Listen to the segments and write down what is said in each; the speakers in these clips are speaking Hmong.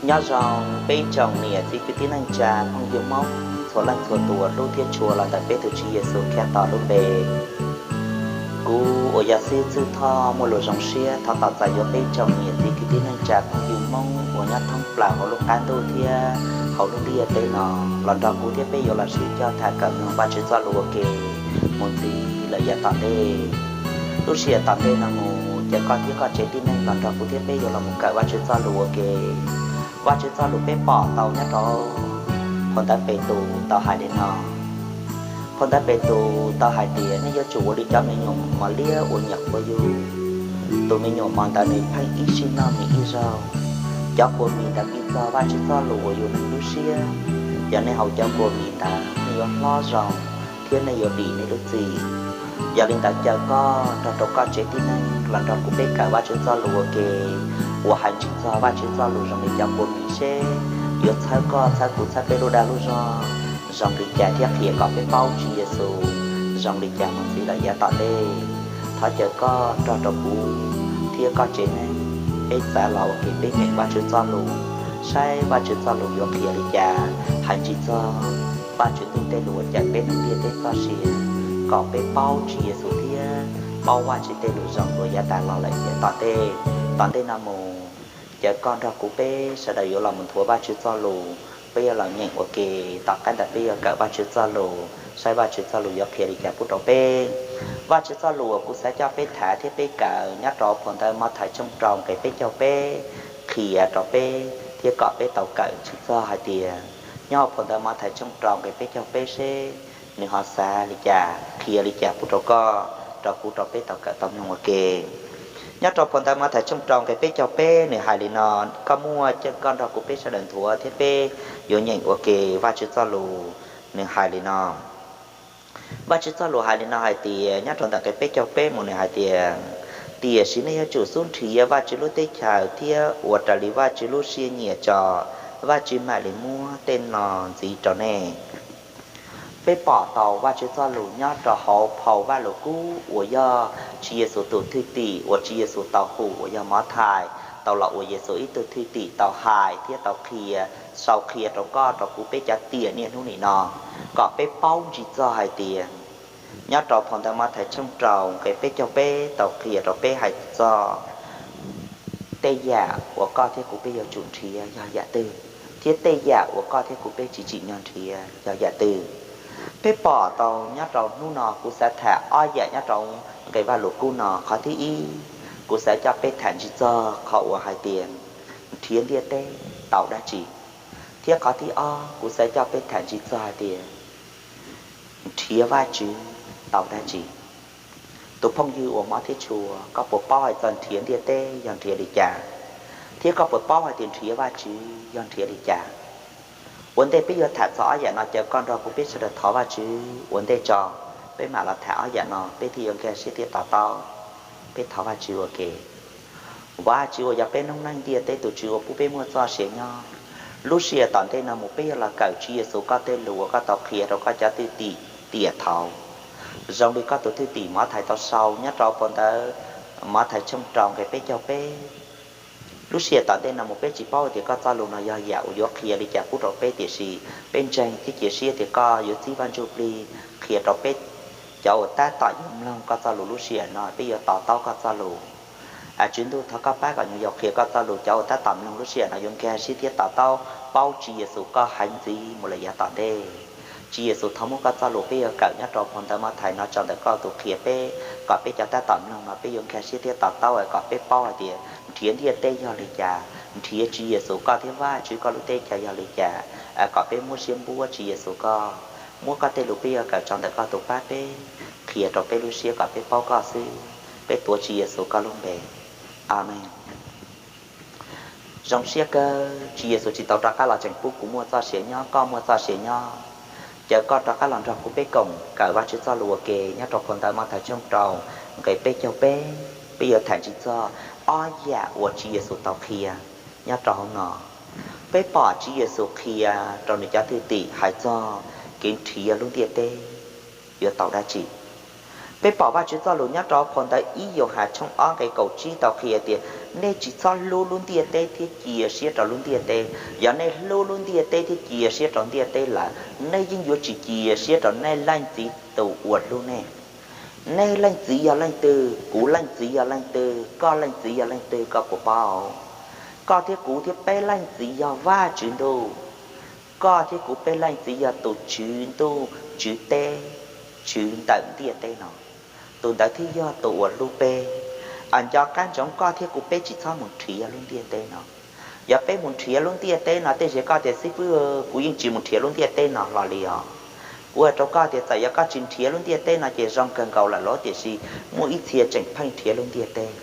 Nyob zoo peb tsoom niam txiv kwv tij neej tsa phooj ywg Hmoob txhua leej txhua tus hlub thiab tshua los ntawm peb tus Tswv Yexus Khetos lub npe. Kuv uas yog Xib Txwj Thoj muaj lus zoo siab thov tau txais yuav peb tsoom niam txiv kwv tij neej tsa phooj ywg Hmoob uas nyob thoob plaws hauv lub qab ntuj thiab hauv lub ntiaj teb no los nrog kuv thiab peb yuav los sib cog tham kawm mloog Vajtswv txoj lus ua ke mus ntxiv lawm yav tom ntej. Lub sij hawm tom ntej no mus ces koj thiab koj tsev tib neeg los nrog kuv thiab peb yuav los mus kawm Vajtswv txoj lus ua ke. Vajtswv txoj lus peb pom tau nyob rau phau ntawv Petus tau hais li no. Phau ntawv Petus tau hais tias nej yuav tsum ua li cov me nyuam mos liab uas nyiam quav yug. Tus me nyuam mos ntawd nws pheej ib sij noj mis ib zaug. Cov quas mis ntawd piv txog Vajtswv txoj lus uas yug neeg lub siab. Yog nej haus cov quas mis ntawd nej yuav hlob zoo thiab nej yuav dim nej lub txim. Yog li ntawd caw koj nrog rau koj tsev tib neeg los nrog kuv peb kawm Vajtswv txoj lus ua ke, uas hais ntsis txog Vajtswv txoj lus zoo li cov quas mis seb yuav txhawb koj txhawb kuv txhawb peb lub dag lub zog zoo li cas thiab qhia kom peb paub Tswv Yexus zoo li cas mus ntxiv lawm yav tom ntej. Thov caw koj nrog rau kuv thiab koj tsev neeg peb txav los ua ke peb nyeem Vajtswv txoj lus, saib Vajtswv txoj lus yuav qhia li cas, hais ntsis txog Vajtswv ntuj tej lus uas cawm peb neeg ntiaj teb txoj sia, kom peb paub Tswv Yexus thiab paub Vajtswv tej lus zoo uas yav tas los lawm yav tom ntej. Tom ntej no mus, caw koj nrog kuv peb sawv daws yuav los mus nthuav Vajtswv txoj lus, peb yuav los nyeem ua ke. Tom qab ntawd peb yuav kawm Vajtswv txoj lus, saib Vajtswv txoj lus yuav qhia li cas pub rau peb. Vajtswv txoj lus uas kuv xav coj peb tham thiab peb kawm nyob rau phau ntawv Mathais tshooj rau nqe peb caug peb qhia rau peb thiab kom peb tau kawm ntsis txog hais tias, nyob hauv phau ntawv Mathais tshooj rau nqe peb caug peb seb nws ho xav li cas qhia li cas pub rau koj, rau kuv, rau peb tau kawm tau mloog ua ke. Nyob rau phau ntawv Mathais tshooj rau nqe peb caug peb nws hais li no, koj muaj caw koj nrog kuv peb sawv daws nthuav thiab peb yuav nyeem ua ke Vajtswv txoj lus. Nws hais li no, Vajtswv txoj lus hais li no hais tias, nyob rau ntawm nqe peb caug peb mus nws hais tias, tiam sis nej yuav tsum xub nrhiav Vajtswv lub teb chaws thiab ua raws li Vajtswv lub siab nyiam tso, Vajtswv mam li muab tej no ntxiv rau nej. Peb pom tau Vajtswv txoj lus nyob rau hauv phau Vajluskub uas yog Tswv Yexus tus thwj tim uas Tswv Yexus tau hu uas yog Mathais tau los ua Yexus ib tug thwj tim tau hais thiab tau qhia, sau qhia rau koj rau kuv peb cov tiam niaj hnub nim no, kom peb paub ntsis txog hais tias, nyob rau phau ntawv Mathais tshooj rau nqe peb caug peb tau qhia rau peb hais txog tej yam uas koj thiab kuv peb yuav tsum nrhiav yog yam twg, thiab tej yam uas koj thiab kuv peb tsis tsim nyog nrhiav yog yam twg. Peb pom tau nyob rau hnub no kuv xav tham ob yam nyob rau nqe Vajluskub no. Qhov thib ib, kuv xav coj peb tham ntsis txog qhov uas hais tias nrhiav ntiaj teb tau dab tsi, thiab qhov thib ob kuv xav coj peb tham ntsis txog hais tias nrhiav Vajtswv tau dab tsi. Tus phooj ywg uas mob thiab tshua, koj puas paub hais txog nrhiav ntiaj teb yog nrhiav li cas, thiab koj puas paub hais tias nrhiav Vajtswv yog nrhiav li cas? Ua ntej peb yuav tham txog ob yam no, caw koj nrog kuv peb sawv daws thov Vajtswv ua ntej tso, peb mam los tham ob yam no peb thiaj yuav nkag siab thiab to taub. Peb thov Vajtswv ua ke. Vajtswv uas yog peb noob neej ntiaj teb tus Tswv uas pub peb muaj txoj sia nyob, lub sij hawm tom ntej no mus peb yuav los kawm Tswv Yexus koj tej lus uas koj tau qhia rau koj cov thwj tim tiam thaud, zoo li koj tus thwj tim Mathais tau sau nyob rau phau ntawv Mathais tshooj rau nqe peb caug peb. Lub sij hawm tom ntej no mus peb tsis paub tias koj txoj lus no yog yam uas yuav qhia li cas pub rau peb, tiam sis peb ntseeg thiab cia siab tias koj yuav txib Vaj Ntsujplig qhia rau peb cov uas tab tom yuav mloog koj txoj lus lub sij hawm no, peb yuav to taub koj txoj lus. Tswv Ntuj, thov koj pab kom nyuam yaus qhia koj txoj lus, cov uas tab tom mloog lub sij hawm no yuav nkag siab thiab to taub paub Tswv Yexus koj heev ntxiv mus lawm yav tom ntej. Tswv Yexus, thov muab koj txoj lus peb yuav kawm nyob rau phau ntawv Mathais no tso ntawm koj tus qhia peb, kom peb cov tab tom mloog no peb yuav nkag siab thiab to taub, kom peb paub hais tias nrhiav ntiaj teb yog li cas, nrhiav Tswv Yexus koj thiab Vajtswv koj lub teb chaws yog li cas, kom peb muab siab npuab Tswv Yexus koj. Muab koj tej lus peb yuav kawm tso ntawm koj tus pab peb, qhia rau peb lub siab kom peb paub koj xwb. Peb tuav Tswv Yexus koj lub npe. Amees. Zoo siab kawg, Tswv Yexus tsis tau rov qab los tseem pub kuv muaj txoj sia nyob, koj muaj txoj sia nyob. Caw koj rov qab los nrog kuv peb koom kawm Vajtswv txoj lus ua ke nyob rau phau ntawv Mathais tshooj rau nqe peb caug peb, peb yuav tham ntsis txog ob yam uas Tswv Yexus tau qhia nyob rau hauv no. Peb pom Tswv Yexus qhia rau nws cov thwj tim hais txog kev nrhiav lub ntiaj teb yuav tau dab tsi. Peb pom Vajtswv txoj lus nyob rau phau ntawv ib Yauhas tshooj ob nqe kaum tsib tau qhia tias, nej tsis txhob hlub lub ntiaj teb thiab cia siab rau lub ntiaj teb. Yog nej hlub lub ntiaj teb thiab cia siab rau ntiaj teb lawm, nej yeej yuav tsis cia siab rau nej leej txiv tus uas hlub nej. Nej leej txiv yog leej twg, kuv leej txiv yog leej twg, koj leej txiv yog leej twg, koj puas paub? Koj thiab kuv thiab peb leej txiv yog Vajtswv ntuj. Koj thiab kuv peb leej txiv yog tus Tswv ntuj, Tswv teb, Tswv ntawm ntiaj teb no. Tus ntawd thiaj yog tus uas hlub peb. Nco qab ntsoov, koj thiab kuv peb tsis txhob mus nrhiav lub ntiaj teb no. Yog peb mus nrhiav lub ntiaj teb no, tej zaum koj tias, xib fwb, kuv yeej tsis mus nrhiav lub ntiaj teb no hlo li os. Kuv hais rau koj tias, txawm yog koj tsis nrhiav lub ntiaj teb no ces zoo kawg nkaus lawm los, tiam sis muaj ib txhia tseem pheej nrhiav lub ntiaj teb.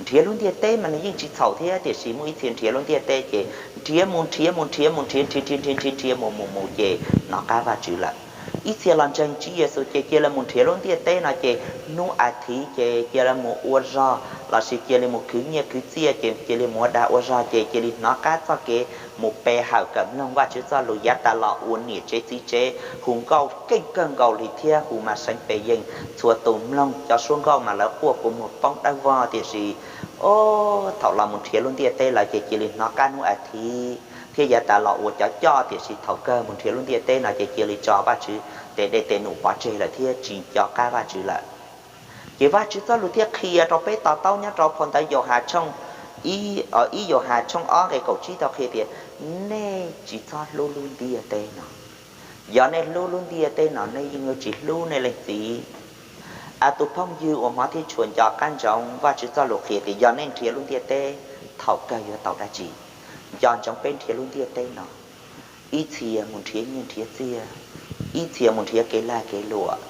Nrhiav lub ntiaj teb mas nws yeej tsis txhaum thiab, tiam sis muaj ib txhia nrhiav lub ntiaj teb ces nrhiav mus nrhiav mus nrhiav mus nrhiav nrhiav nrhiav nrhiav nrhiav mus mus mus ces hnov qab Vajtswv lawm. Ib txhia los ntseeg Tswv Yexus ces cia li mus nrhiav lub ntiaj teb no ces hnub as thiv ces cia li mus ua zog lossis cia li mus khwv nyiaj khwv txiaj ces cia li mus ua dag ua zog ces cia li hnov qab txoj kev mus pe hawm kawm mloog Vajtswv txoj lus, yav tas los ua niam tsev txiv tsev, hu nkauj keej kawg nkaus li thiab hu mas seev pes yeej. Txhua tus mloog cov suab nkauj mas lawv quaj kua muag poob dawb vog, tiam sis o, thaum los mus nrhiav lub ntiaj teb lawm ces cia li hnov qab hnub as thiv thiab yav tas los ua cov coj, tiam sis thaum kawg mus nrhiav lub ntiaj teb no ces cia li tso Vajtswv tes dej tes num pov tseg lawm thiab tsis nco qab Vajtswv lawm. Ces Vajtswv txoj lus thiaj qhia rau peb to taub nyob rau phau ntawv Yauhas tshooj ib, ib Yauhas tshooj ob nqe kaum tsib tau qhia tias, nej tsis txhob hlub lub ntiaj teb no. Yog nej hlub lub ntiaj teb no, nej yeej yuav tsis hlub nej leej txiv. Tus phooj ywg uas hmov thiab tshua, nco qab ntsoov, Vajtswv txoj lus qhia tias yog nej nrhiav lub ntiaj teb, thaum kawg yuav tau dab tsi? Nco ntsoov, peb nrhiav lub ntiaj teb no, ib txhia mus nrhiav nyiaj nrhiav txiaj, ib txhia mus nrhiav kev lag kev luam,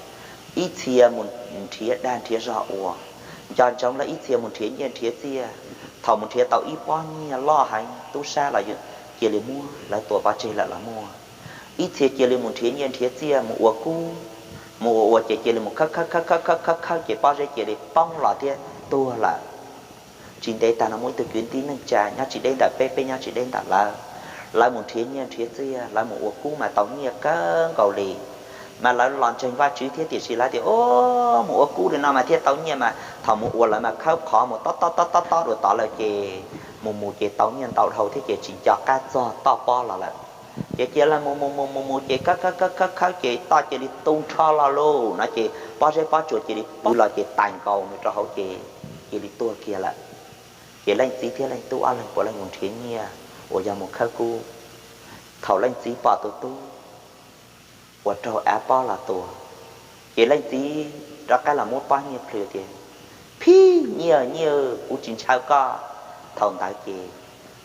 ib txhia mus nrhiav dag nrhiav zog ua. Nco ntsoov, lawv ib txhia mus nrhiav nyiaj nrhiav txiaj, thaum mus nrhiav tau ib pob nyiaj loj heev, tub sab los cia li muab lawv tua pov tseg lawm los muaj. Ib txhia cia li mus nrhiav nyiaj nrhiav txiaj mus ua kub, mus ua ua ces cia li mus khawb khawb khawb khawb khawb khawb khawb ces pob zeb cia li poob los thiab tuag lawm. Tsis ntev tag no muaj ib tug kwv tij neej tsa nyob tsis deb ntawm peb, peb nyob tsis deb ntawm lawv, lawv mus nrhiav nyiaj nrhiav txiaj, lawv mus ua kub mas tau nyiaj kawg nkaus li. Mas lawv los ntseeg Vajtswv thiab, tiam sis lawv tias, o, mus ua kub li no mas thiaj tau nyiaj mas thaum mus ua lawv mas khawb qhov mus tob tob tob tob tob dua tod lawm ces mus mus ces tau nyiaj ntau dhau thiab ces tsis nco qab txog toj pob los lawm. Ces cia lawv mus mus mus mus mus ces khawb khawb khawb khawb khawb ces toj cia li tu nrho los lawm no ces pob zeb pob tsuas cia li pw los ces tais nkaus nws rau hauv ces cia li tuag kiag lawm. Ces leej txiv thiab leej tub ob leeg puav leej mus nrhiav nyiaj uas yog mus khawb kub. Thaum leej txiv pom tus tub uas raug av pob los tua, ces leej txiv rov qab los muab pob nyiaj plhws tias, phib nyiaj, nyiaj, kuv tsis ntshaw koj. Thaum ntawd ces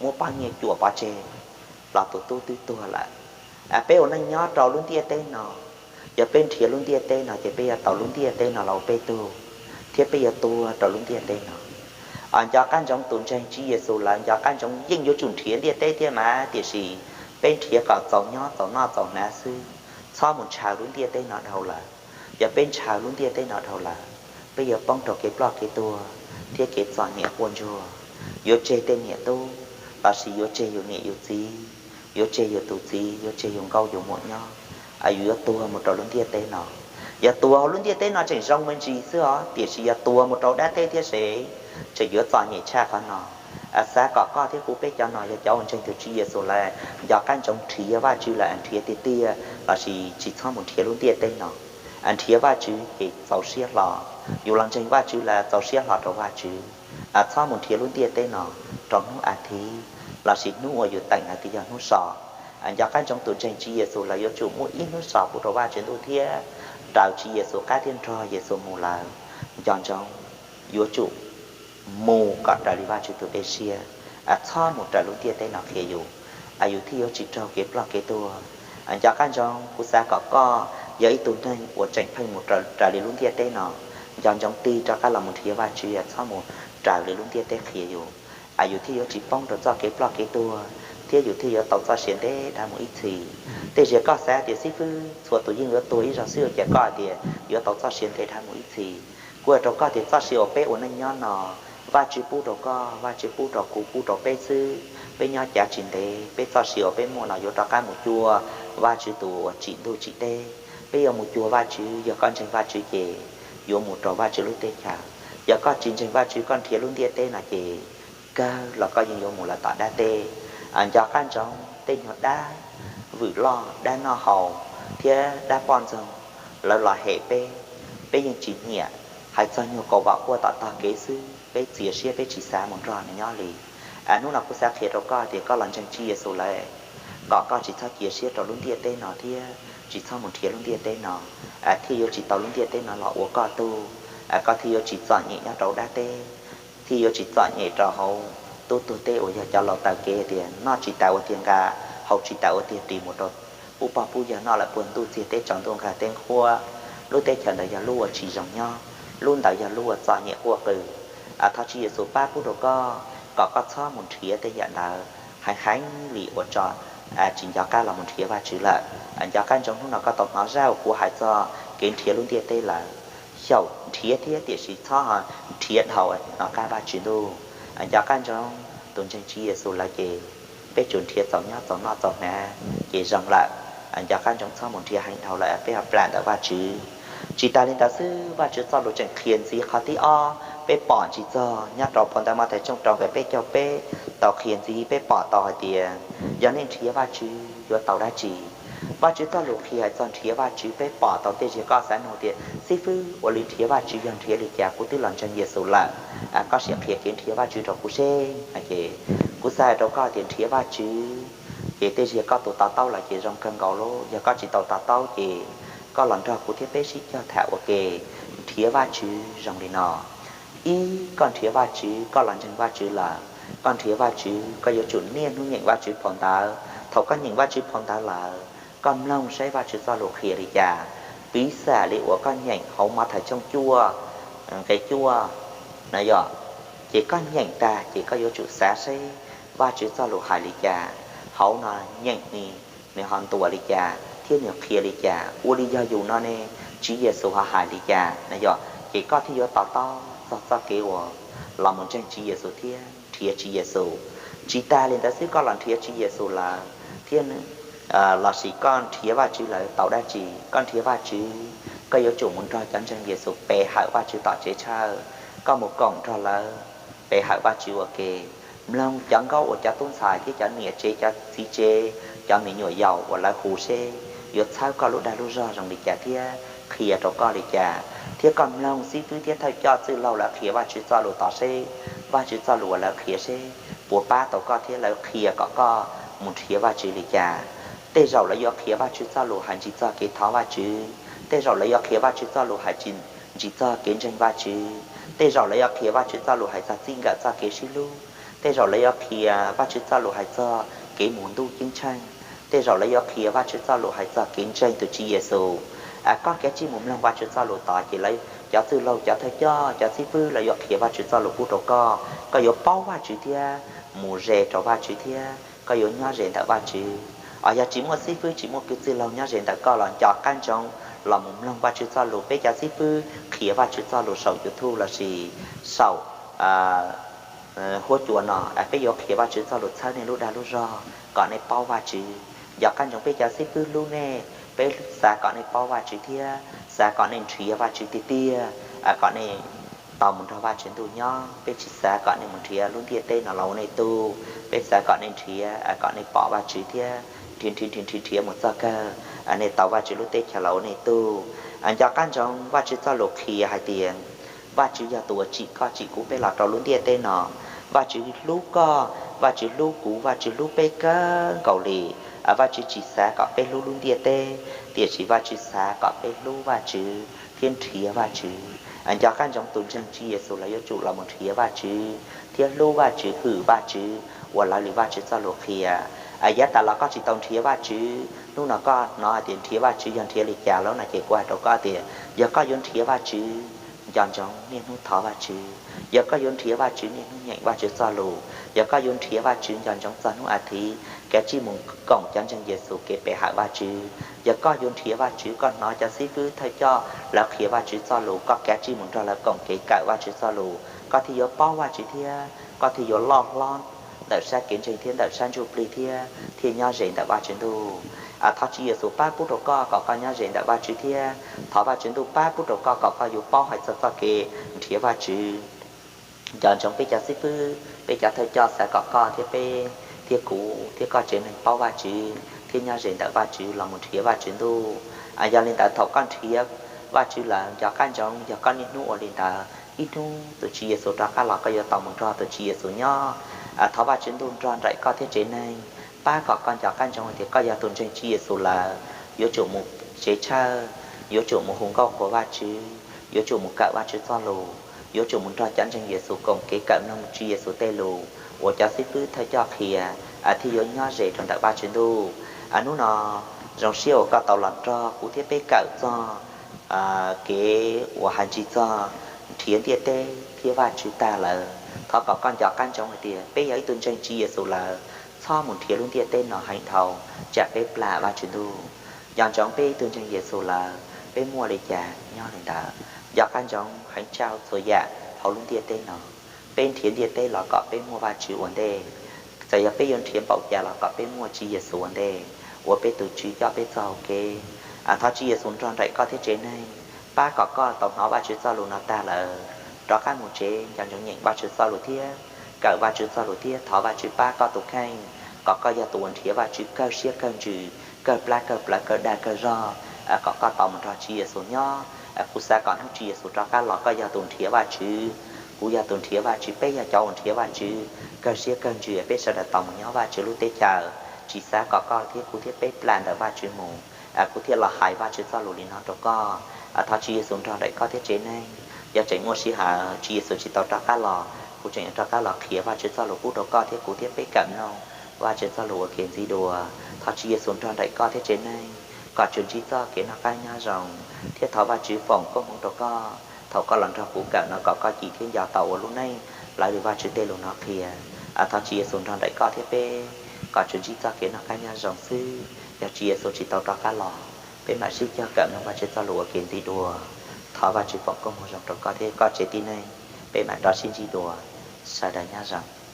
muab pob nyiaj cuam pov tseg los tus tub twb tuag lawm. Peb ua neej nyob rau lub ntiaj teb no, yog peb nrhiav lub ntiaj teb no ces peb yuav tau lub ntiaj teb no los ua peb tug, thiab peb yuav tuag rau lub ntiaj teb no. Nco qab ntsoov, tus ntseeg Tswv Yexus lawm nco qab ntsoov yeej yuav tsum nrhiav ntiaj teb thiab mas, tiam sis peb nrhiav kom txaus nyob txaus noj txaus hnav xwb, txhob mus ntshaw lub ntiaj teb no dhau lawm. Yog peb ntshaw lub ntiaj teb no dhau lawm, peb yuav poob rau kev ploj kev tuag thiab kev txom nyem quaj ntsuag, yuav tseg tej niam tub, lossis yuav tseg yus niam yus txiv, yuav tseg yus tus txiv, yuav tseg yus nkauj yus muam nyob, yus yuav tuag mus rau lub ntiaj teb no. Yog tuag hauv lub ntiaj teb no tseem zoo me ntsis xwb os, tiam sis yog tuag mus rau dab teb thiab se tseem yuav txom nyem tshaj qhov no. Xav kom koj thiab kuv peb cov no yog cov uas ntseeg tus Tswv Yexus lawm, nco qab ntsoov, nrhiav Vajtswv lawm nrhiav tiag tiag, lossis tsis txhob mus nrhiav lub ntiaj teb no. Nrhiav Vajtswv ces txaus siab hlo, yus los ntseeg Vajtswv lawm txaus siab hlo rau Vajtswv. Txhob mus nrhiav lub ntiaj teb no rau hnub as thiv, lossis hnub uas yus teem hais tias yog hnub so. Nco qab ntsoov, tus ntseeg Tswv Yexus lawm yuav tsum muaj ib hnub so pub rau Vajtswv ntuj thiab raws Tswv Yexus qab thiab nrog Yexus mus lawm. Nco ntsoov, yuav tsum mus kom raws li Vajtswv tus dej siab, txhob mus raws lub ntiaj teb no qhia yus, yus thiaj yuav tsis raug kev ploj kev tuag. Nco qab ntsoov, kuv xav kom koj yog ib tug neeg uas tseem pheej mus raws li lub ntiaj teb no. Nco ntsoov, tig rov qab los mus nrhiav Vajtswv, txhob mus raws li lub ntiaj teb qhia yus, yus thiaj yuav tsis poob rau txoj kev ploj kev tuag, thiab yus thiaj yuav tau txoj sia ntev dhawv mus ib txhis. Tej zaum koj xav tias, xib fwb, txhua tus yeej yuav tuag ib zaug xwb, ua cas koj hais tias yuav tau txoj sia ntev dhawv mus ib txhis? Kuv hais rau koj tias txoj sia uas peb ua neej nyob no, Vajtswv pub rau koj, Vajtswv pub rau kuv, pub rau peb xwb. Peb nyob cav tsis ntev, peb txoj sia uas peb muaj no yuav rov qab mus cuag Vajtswv tus uas tsim ntuj tsim teb. Peb yuav mus cuag Vajtswv, yog koj ntseeg Vajtswv ces yuav mus rau Vajtswv lub teb chaws. Yog koj tsis ntseeg Vajtswv, koj nrhiav lub ntiaj teb no ces kawg los koj yeej yuav mus lawm tom dab teb. Nco qab ntsoov tej nyuag dab vwm loj, dab noj haus thiab dab poj ntxoog lawv los hem peb, peb yeej tsis nyiam. Hais txog nyuag kaus vam quaj tom tog kev xwb peb txias siab, peb tsis xav mus nrog nws nyob li. Hnub no kuv xav qhia rau koj tias koj los ntseeg Tswv Yexus lawm, kom koj tsis txhob cia siab rau lub ntiaj teb no thiab tsis txhob mus nrhiav lub ntiaj teb no, thiaj yuav tsis tau lub ntiaj teb no los ua koj tug. Koj thiaj yuav tsis txom nyem nyob rau dab teb, thiaj yuav tsis txom nyem rau hauv tub tuag teb uas yog cov laus taw kev tias noj tsis tas ua tiag nqa, haus tsis tas ua tiag ris mus rau pub pog pub yawg noj lawm puag ntuj txiag teb tsaus ntuj nqag teb nqhuab. Lub teb chaws ntawd yog lub uas tsis zoo nyob, lub ntawd yog lub uas txom nyem quaj qw. Thov Tswv Yexus pab pub rau koj kom koj txhob mus nrhiav tej yam ntawd heev heev li ua tso tsis nco qab los mus nrhiav Vajtswv lawm. Nco qab ntsoov hnub no koj tau hnov zaj uas kuv hais txog kev nrhiav lub ntiaj teb lawm. Xyaum nrhiav thiab tiam sis txhob nrhiav dhau hnov qab Vajtswv ntuj. Nco qab ntsoov tus ntseeg Tswv Yexus lawm ces peb tsuas nrhiav txaus nyob txaus noj txaus hnav ces zoo lawm. Nco qab ntsoov txhob mus nrhiav heev dhau lawm peb ho plam ntawm Vajtswv. Tsis tas li ntawd xwb, Vajtswv txoj lus tseem qhia ntxiv qhov thib ob, peb pom ntsis txog nyob rau phau ntawv Mathais tshooj rau nqe peb caug peb tau qhia ntxiv, peb pom tau hais tias yog nej nrhiav Vajtswv yuav tau dab tsi. Vajtswv txoj lus qhia hais txog nrhiav Vajtswv, peb pom tau tej zaum koj xav nug tias xib fwb, ua li nrhiav Vajtswv yog nrhiav li cas, kuv twb los ntseeg Yexus lawm, koj sim qhia kev nrhiav Vajtswv rau kuv seb. Kuv xav hais rau koj tias nrhiav Vajtswv ces tej zaum koj tus to taub lawm ces zoo kawg nkaus lauj. Yog koj tsis tau to taub ces koj los nrog kuv thiab peb sib cog tham ua ke. Nrhiav Vajtswv zoo li no. Ib, koj nrhiav Vajtswv, koj los ntseeg Vajtswv lawm, koj nrhiav Vajtswv, koj yuav tsum niaj hnub nyeem Vajtswv phau ntawv. Thaum koj nyeem Vajtswv phau ntawv lawm, koj mloog saib Vajtswv txoj lus qhia li cas. Piv xam li uas koj nyeem hauv Mathais tshooj cuaj nqe cuaj no yog, ces koj nyeem tag ces koj yuav tsum xav seb Vajtswv txoj lus hais li cas. Hauv no nyeem ni, nws ho ntuas li cas thiab nws qhia li cas, ua li yog yus no ne, Tswv Yexus ho hais li cas no yog, ces koj thiaj yuav to taub txog txoj kev uas los mus ntseeg Tswv Yexus thiab nrhiav Tswv Yexus. Tsis tas li ntawd xwb, koj los nrhiav Tswv Yexus lawm thiab lossis koj nrhiav Vajtswv lawm tau dab tsi? Koj nrhiav Vajtswv, koj yuav tsum mus nrog cov ntseeg Yexus pe hawm Vajtswv tom tsev chawj, koj mus koom nrog lawv pe hawm Vajtswv ua ke. Mloog cov nkauj uas cov tub ntxhais thiab cov niam tsev, cov txiv tsev, cov me nyuam yaus uas lawv hu seb yuav txhawb koj lub dag lub zog zoo li cas thiab qhia rau koj li cas. Thiab koj mloog xib fwb thiab thawj coj txwj laug lawv qhia Vajtswv txoj lus tod seb, Vajtswv txoj lus uas lawv qhia seb puas pab tau koj thiab lawv qhia kom koj mus nrhiav Vajtswv li cas. Tej zaum lawv yuav qhia Vajtswv txoj lus hais ntsis txog kev thov Vajtswv, tej zaum lawv yuav qhia Vajtswv txoj lus hais ntsis txog kev ntseeg Vajtswv, tej zaum lawv yuav qhia Vajtswv txoj lus hais txog txij nkawm txoj kev sib hlub, tej zaum lawv yuav qhia Vajtswv txoj lus hais txog kev mus ntuj ceeb tsheej, tej zaum lawv yuav qhia Vajtswv txoj lus hais txog kev ntseeg tus Tswv Yexus. Koj kav tsij mus mloog Vajtswv txoj lus tod ces lawv cov txwj laug, cov thawj coj, cov xib fwb lawv yuav qhia Vajtswv txoj lus pub rau koj, koj yuav paub Vajtswv thiab mus ze rau Vajtswv thiab koj yuav nyob ze ntawm Vajtswv. Os, yog tsis muaj xib fwb tsis muaj kwv txwj laug nyob ze ntawm koj los nco qab ntsoov los mus mloog Vajtswv txoj lus. Peb cov xib fwb qhia Vajtswv txoj lus saum YouTube lossis saum huab cua no, peb yuav qhia Vajtswv txoj lus txhawb nej lub dag lub zog kom nej paub Vajtswv. Nco qab ntsoov peb cov xib fwb hlub nej, peb xav kom nej paub Vajtswv thiab xav kom nej nrhiav Vajtswv tiag tiag, kom nej tau mus nrog Vajtswv ntuj nyob. Peb tsis xav kom nej mus nrhiav lub ntiaj teb no los ua nej tug, peb xav kom nej nrhiav kom nej pom Vajtswv thiab nrhiav nrhiav nrhiav nrhiav mus txog kawg nej tau Vajtswv lub teb chaws los ua nej tug. Nco qab ntsoov Vajtswv txoj lus qhia hais tias Vajtswv yog tus uas tsim koj tsim kuv peb los rau lub ntiaj teb no. Vajtswv hlub koj, Vajtswv hlub kuv, Vajtswv hlub peb kawg nkaus li. Vajtswv tsis xav kom peb hlub lub ntiaj teb, tiam sis Vajtswv xav kom peb hlub Vajtswv thiab nrhiav Vajtswv. Nco qab ntsoov tus ntseeg Tswv Yexus los yuav tsum los mus nrhiav Vajtswv thiab hlub Vajtswv, hwm Vajtswv uas lawv li Vajtswv txoj lus qhia. Yav tas los koj tsis tau nrhiav Vajtswv, hnub no koj hnov hais tias nrhiav Vajtswv yog nrhiav li cas lawm no ces kuv hais rau koj tias yog koj yuav nrhiav Vajtswv, nco ntsoov niaj hnub thov Vajtswv. Yog koj yuav nrhiav Vajtswv, niaj hnub nyeem Vajtswv txoj lus. Yog koj yuav nrhiav Vajtswv, nco ntsoov txog hnub as thiv kav tsij mus koom cov ntseeg Yexus kev pe hawm Vajtswv. Yog koj yuav nrhiav Vajtswv, koj hnov cov xib fwb thawj coj lawv qhia Vajtswv txoj lus, koj kav tsij mus nrog lawv koom kev kawm Vajtswv txoj lus, koj thiaj yuav paub Vajtswv thiab koj thiaj yuav loj hlob ntawm sab kev ntseeg thiab ntawm sab ntsuj plig thiab thiaj nyob ze ntawm Vajtswv ntuj. Thov Tswv Yexus pab pub rau koj kom koj nyob ze ntawm Vajtswv thiab thov Vajtswv ntuj pab pub rau koj kom koj yuav paub hais txog txoj kev nrhiav Vajtswv. Nco ntsoov peb cov xib fwb, peb cov thawj coj xav kom koj thiab peb thiab kuv thiab koj tsev neeg paub Vajtswv thiab nyob ze ntawm Vajtswv los mus nrhiav Vajtswv ntuj. Yog li ntawd thaum koj nrhiav Vajtswv lawm, nco qab ntsoov yog koj niaj hnub ua li ntawd, ib hnub tus Tswv Yexus rov qab los koj yuav tau mus nrog tus Tswv Yexus nyob. Thov Vajtswv ntuj nrog nraim koj thiab tsev neeg, pab kom koj nco qab ntsoov tias koj yog tus ntseeg Tswv Yexus lawm, yuav tsum mus tsev chawj, yuav tsum mus hu nkauj qhuas Vajtswv, yuav tsum mus kawm Vajtswv txoj lus, yuav tsum mus nrog cov ntseeg Yexus koom kev kawm mloog Tswv Yexus tej lus uas cov xib fwb thawj coj qhia, thiaj yuav nyob ze rau ntawm Vajtswv ntuj. Hnub no zoo siab uas koj tau los nrog kuv thiab peb kawm txog kev uas hais ntsig txog nrhiav ntiaj teb thiab Vajtswv tag lawm. Thov kom koj nco qab ntsoov hais tias peb yog ib tug ntseeg Tswv Yexus lawm, txhob mus nrhiav lub ntiaj teb no heev dhau, tsam peb plam Vajtswv ntuj. Nco ntsoov peb ib tug ntseeg Yexus lawm, peb muaj li cas nyob li ntawd. Nco qab ntsoov heev tshaj txhua yam hauv lub ntiaj teb no, peb nrhiav ntiaj teb los kom peb muaj Vajtswv ua ntej. Txawm yog peb yuav nrhiav npaum cas los kom peb muaj Tswv Yexus ua ntej, ua peb tus Tswv coj peb txoj hau kev. Thov Tswv Yexus nrog nraim koj thiab tsev neeg, pab kom koj tau hnov Vajtswv txoj lus no tag lawm, rov qab mus tsev nco ntsoov nyeem Vajtswv txoj lus thiab kawm Vajtswv txoj lus thiab thov Vajtswv pab koj tus kheej, kom koj yog tus uas nrhiav Vajtswv kawg siab kawg ntsws, kawg plab kawg plawv, kawg dag kawg zog, kom koj tau mus nrog Tswv Yexus nyob. Kuv xav kom hnub Tswv Yexus rov qab los koj yog tus nrhiav Vajtswv, kuv yog tus nrhiav Vajtswv, peb yog cov uas nrhiav Vajtswv kawg siab kawg ntsws, peb sawv daws tau mus nyob Vajtswv lub teb chaws. Tsis xav kom koj thiab kuv thiab peb plam ntawm Vajtswv mus, kuv thiaj los hais Vajtswv txoj lus li no rau koj. Thov Tswv Yexus nrog nraim koj thiab tsev neeg. Yog tseem muaj sij hawm Tswv Yexus tsis tau rov qab los, kuv tseem yuav rov qab los qhia Vajtswv txoj lus pub rau koj thiab kuv thiab peb kawm mloog Vajtswv txoj lus ua kev ntxiv dua. Thov Tswv Yexus nrog nraim koj thiab tsev neeg, kom tsuas ntsib txoj kev noj qab nyob zoo, thiab thov Vajtswv foom koob hmoov rau koj thaum koj los nrog kuv kawm no kom koj cim thiab nco tau ua lub neej raws li Vajtswv tej lus no qhia. Thov Tswv Yexus nrog nraim koj thiab peb, kom tsuas ntsib txoj kev noj qab nyob zoo xwb. Yog Tswv Yexus tsis tau rov qab los, peb mam sib cog kawm mloog Vajtswv txoj lus ua kev ntxiv dua. Thov Vajtswv foom koob hmoov zoo rau koj thiab koj tsev tib neeg, peb mam rov sib ntsib dua. Sawv daws nyob zoo.